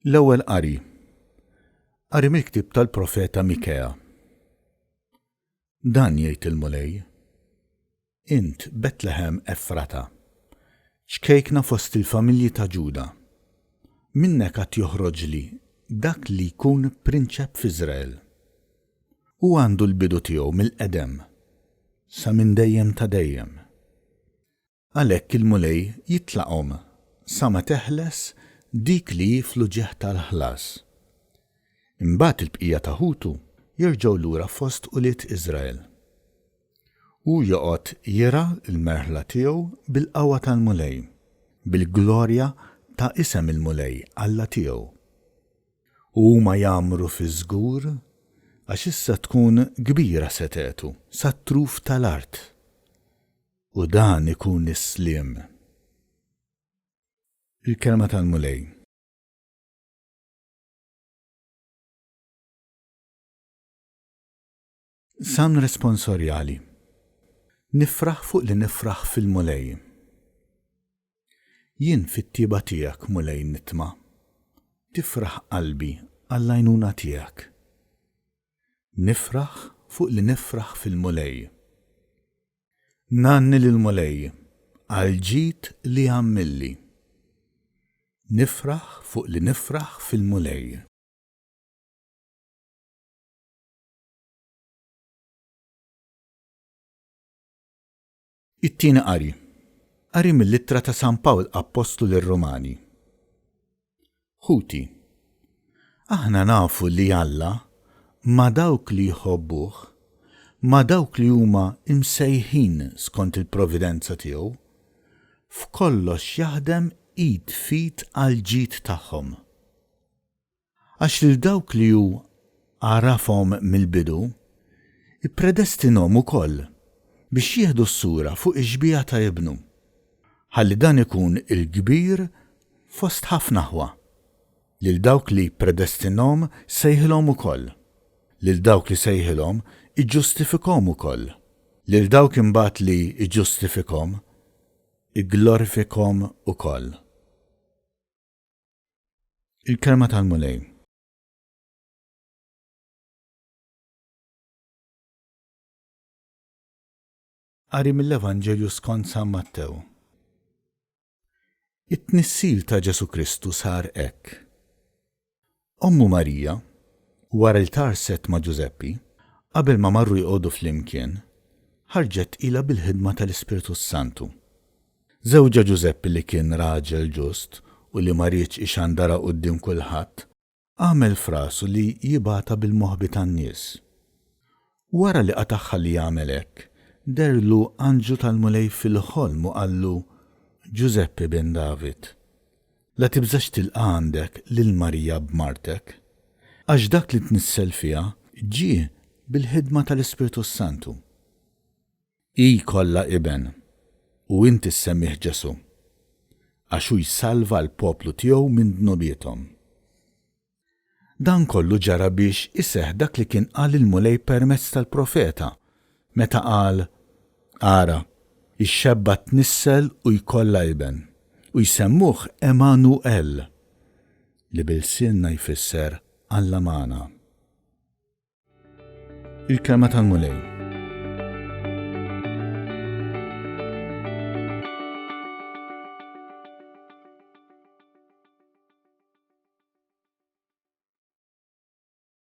L-Ewwel Qari. Qari mill-ktieb tal-profeta Mikea. Dan jgħid il-Mulej, Int Betlehem Efrata, ċkejkna fost il-familji ta' Ġuda, minnek għad joħroġli dak li jkun prinċep f'Iżrael. Hu għandu l-bidu tiegħu mill-qedem, sa minn dejjem ta' dejjem. Għalhekk il-Mulej jitlaqhom sa ma teħles dik li hi fl-uġigħ tal-ħlas. Imbagħad il-bqija ta' ħutu jerġgħu lura fost ulied Iżrael. Hu joqgħod jirgħa l-merħla tiegħu bil-qawwa tal-Mulej, bil-glorja ta' isem il-Mulej Alla tiegħu. U huma jgħammru fiż-żgur, għax issa tkun kbira setgħetu sat-truf tal-art. U dan ikun is-sliem. Il-Kelma tal-Mulej. Salm responsorjali. Nifraħ fuq li nifraħ fil-Mulej. Jien fit-tjieba tiegħek, Mulej, nitma'. Tifraħ qalbi għall-għajnuna tiegħek. Nifraħ fuq li nifraħ fil-Mulej. Ngħanni lill-Mulej għall-ġid li għamilli. Nifraħ fuq li nifraħ fil-Mulej. It-Tieni Qari. Qari mill-Ittra ta' San Pawl Appostlu lir-Rumani. Ħuti, aħna nafu li Alla ma' dawk li jħobbuh, ma' dawk li huma msejħin skont il-providenza tiegħu, f'kollox jaħdem id f'id għall-ġid tagħhom. Għax lil dawk li hu għarafhom mill-bidu, ippredestinhom ukoll biex jieħdu s-sura fuq ix-xbieha ta' Ibnu, ħalli dan ikun il-kbir fost ħafna aħwa. Lil dawk li ppredestinhom sejħilhom ukoll. Lil dawk li sejħilhom iġġustifikhom ukoll. Lil dawk imbagħad li ġġustifikhom, igglorifikhom ukoll. Il-Kelma tal-Mulej. Qari mill-Evanġelju skont San Mattew. It-tnissil ta' Ġesù Kristu sar hekk. Ommu Marija, wara li tgħarrset ma' Ġużeppi, qabel ma marru joqogħdu flimkien, ħarġet tqila bil-ħidma tal-Ispirtu s-Santu. Żewġha Ġużeppi li kien raġel ġust u li ma riedx ixandarha quddiem kulħadd, Għamel f'rasu li jibgħatha bil-moħbi tan-nies. Wara li qatagħha li jagħmel hekk, deherlu anġlu tal-Mulej fil-ħolm u qallu, Ġużeppi bin David, la tibżax tilqa' għandek lil Marija b'martek, għax dak li tnissel fiha ġie bil-ħidma tal-Ispirtu s-Santu. Hi jkollha iben, u int issemmih Ġesù, għax hu jsalva l-poplu tiegħu minn dnubiethom. Dan kollu ġara biex iseħħ dak li kien qal il-Mulej permezz tal-profeta, meta qal, Ara, ix-xebba tnissel u jkollha iben, u jsemmuh Emanu-El, li bi lsienna jfisser Alla magħna. Il-Kelma tal-Mulej.